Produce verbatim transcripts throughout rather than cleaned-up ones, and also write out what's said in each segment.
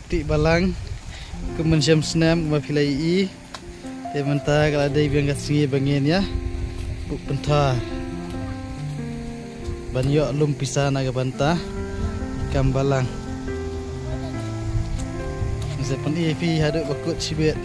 Tih balang, kum mynshem snem, kumba phi la ïohi. Te mynta ka la dei biang ka sngi ba ngin ïa puh pynthor ban ïoh lum pisa na ka bynta kam balang. Ngin sa pyni ïa phi haduh ba kut shibit.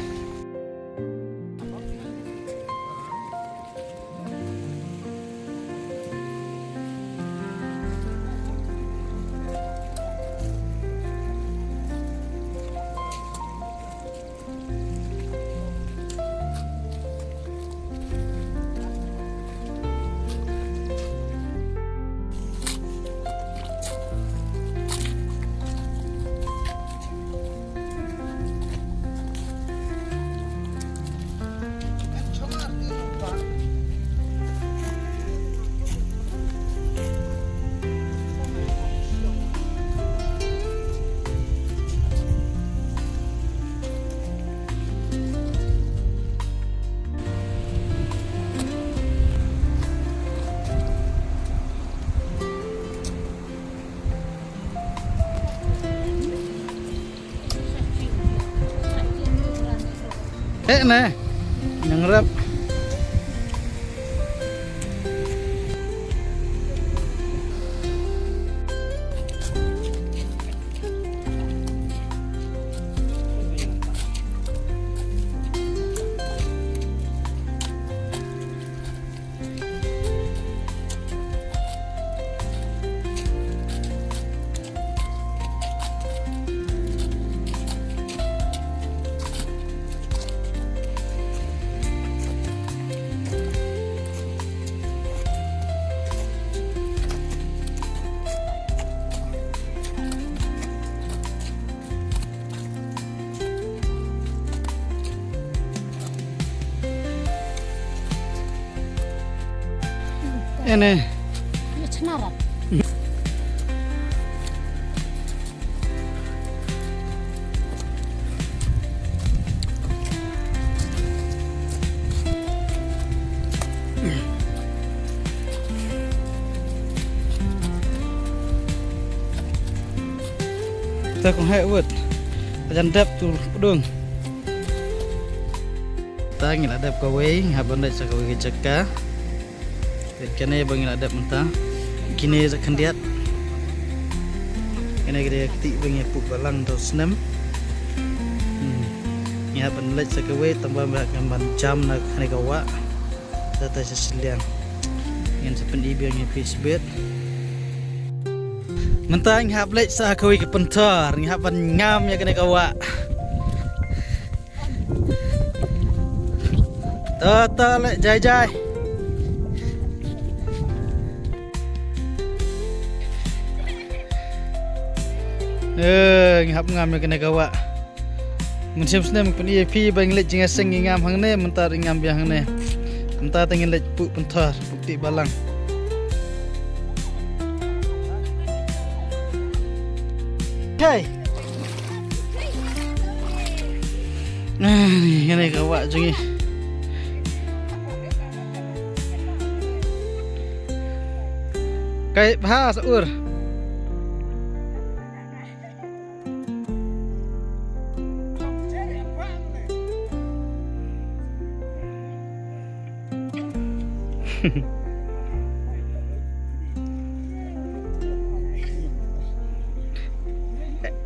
Eh, ne. Nang rap. Ene. Ta kong heh wut. Ajan dep tu pdung. Ta ngi la dep kawei, ngi hap ban leit sa kawei ka jaka. Te kane ba ngi la dep mynta. Kine sa khyndiat. Kane ka dei ka kti ba ngi puh balang to snem. Hmm. Ngi hap ban leit sa kawei tang ba ngi hap ban jam na kane ka wah. Sa ta sa shiliang. Ngin sa pyni biang ïa phi shibit. Mynta ngi hap leit sa kawei ka pynthor, ngi hap ban ngam ïa kane ka wah. To, to, leh jai jai. Eh, ngi hap ngam ïa kane ka wah. Mynshem snem pyn-i ïa phi ba ngi leit jingïaseng ngi ngam hangne, mynta ruh ngi ngam biang hangne. Mynta te ngin leit puh pynthor, puh tih balang. Okay. Ah, ni, ngane ka wah jong ngi. Kai bha sa ur.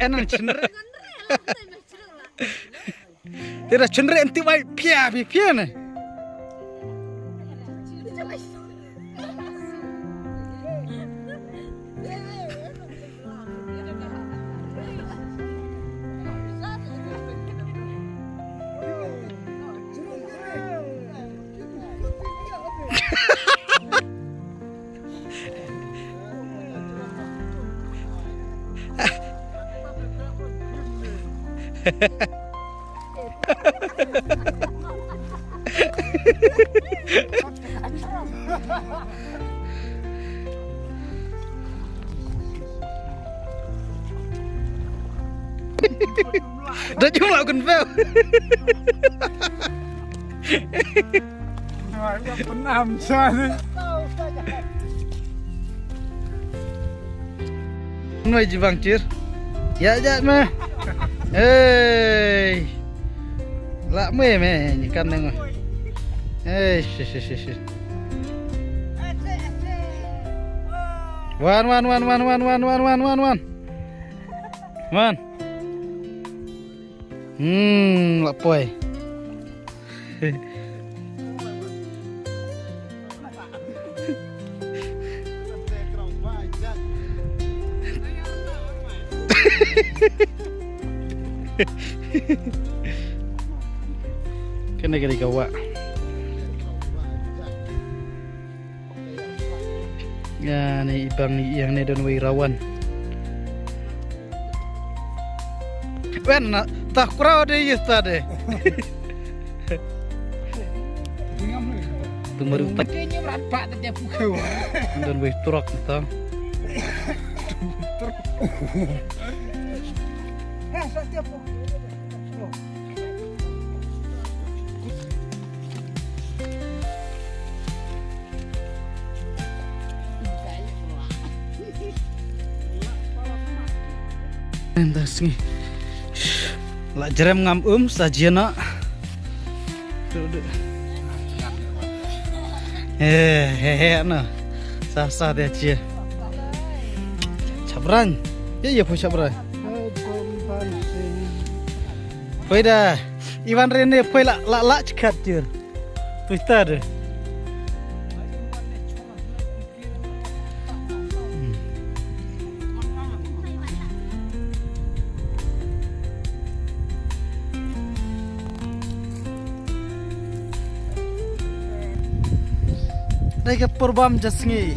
Enan chinre. Tira chinre enti bai pia pia pia ne. Da jumlah kun bel. Penam sa ni. Noi jibang cir. Ya, ya, meh. Hey. Lah mui me ni kan neng. Hey, shi shi shi shi. Wan wan wan wan wan wan wan wan wan wan. Wan. Hmm, lah poi. Kane ka dei ka wah. Ïa ne i bang ïa ne don wei rawan. Wen na ta kraw de ïa ta de. Tu maru tak. Mungkin ni berat pak tadi aku kau. Don wei trok ta. Enda sngi. La jerem ngam um sa jia na. Eh, he he na. Sa sa dia jia. Chapran. Ya ya phu chapran. Poi da. Iwan rene poi la la la chkat jir. Poi ta de. Dei ka por bam ja sngi.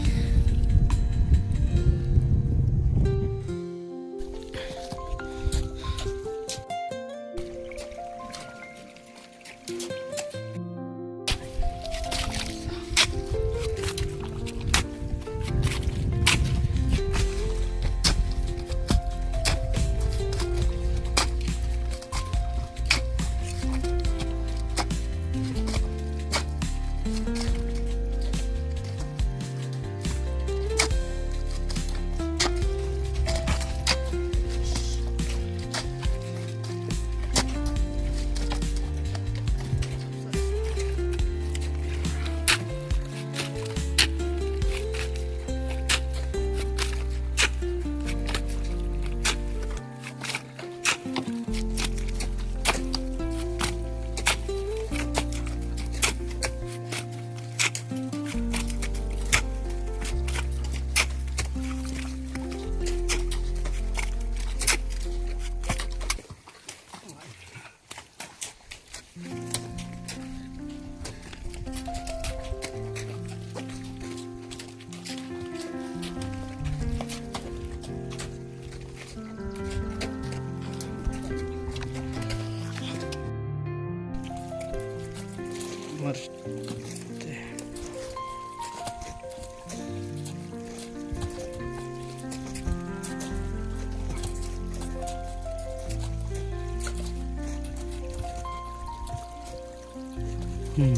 Hmm.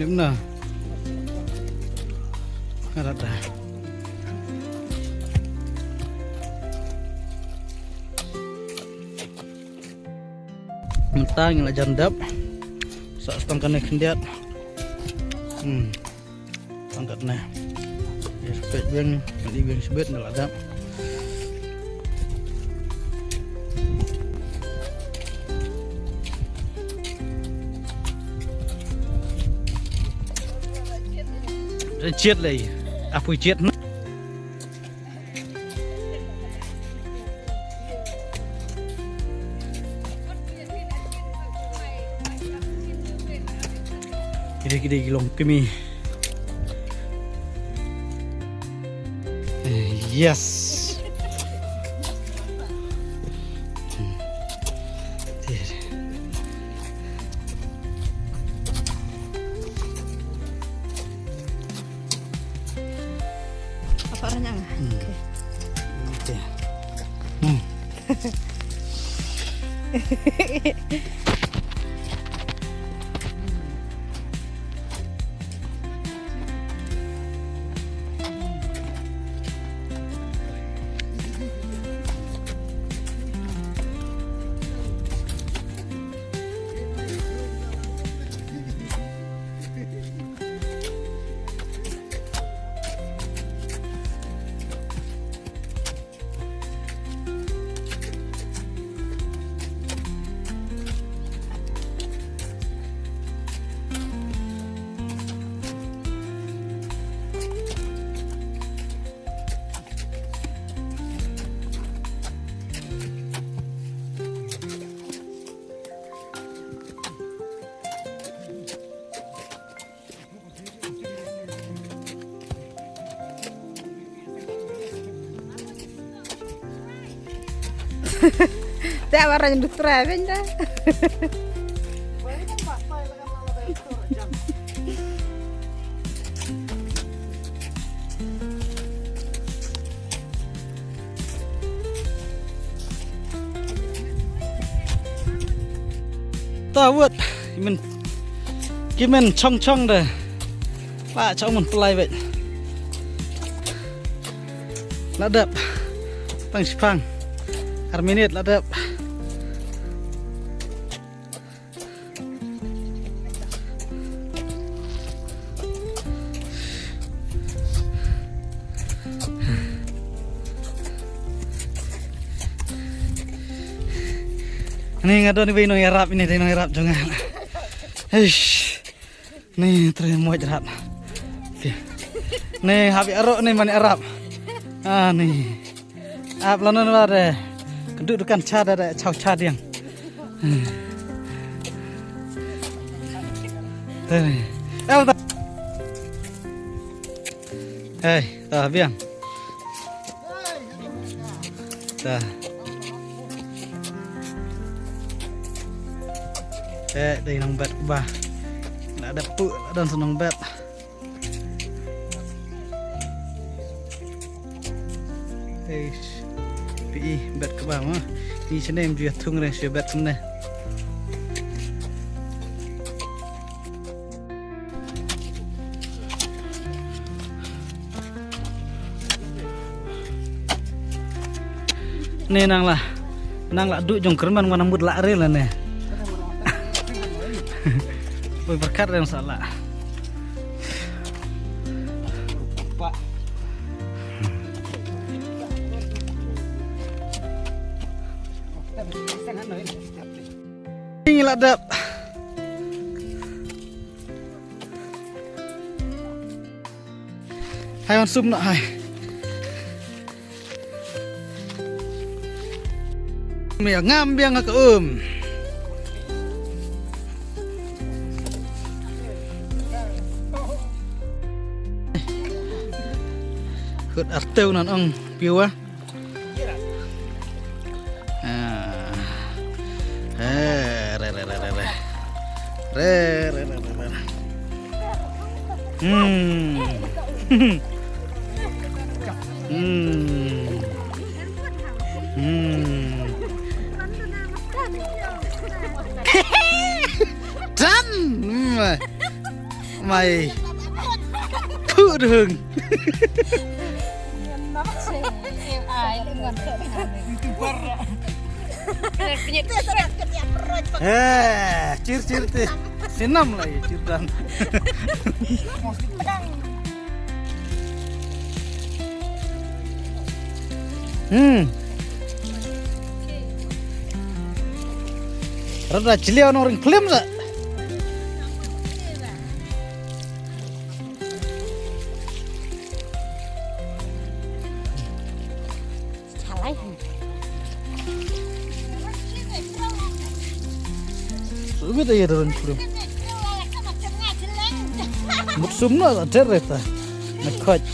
Dim na. Ngarata. Mynta ngi la jan dep. Sa tang kane khyndiat. Hmm. Tang katne. Ïa sbit biang, ïa biang sbit na la dep. Jied lei. Apui jied na. Kide kide ki long kmie. Eh, yes. Hmm. Te. Okay. Hmm. Te a ba rang du trai ben da. Ta wut, i men, ki men chong chong de. La chong men plai wet. La dep. Tang shipang. Ar minit la dep. Ni nga don iwei nongïarap, ini dei nongïarap jong nga. Eish. Ni trei moit rat. Ni hap ïaroh ni man ïarap. Ah ni. Ap lano na de. Kynduh dukan cha da da chaw cha diang. Hmm. Tari. Eh, ta. Hei, ta biang. Ta. Eh, dei nongbet ba. La dep pu, la don sa nongbet. Eish. Phi i bet kaba ma. Ni sene em ju ïa thung reng shu bet kumne. Ne nang la. Nang la du jong kerman wan mut la re la ne. Boi berkat reng sa la. Ni la dep. Hai wan sum na hai. Me ngam biang ka um. Khut arteu nan ong piwa. Ah. Eh, re, re, re, re, re. Re, re, re, re, re. Hmm. Hmm. Hmm. Done. Hmm. Mai. Pudung. Eh, cir cir te. Sinam lai cir dan. Hmm. Rada chili ono ring film sa. Salai. Sumit aja turun film. Mut sumna la der reta. Nakhoj.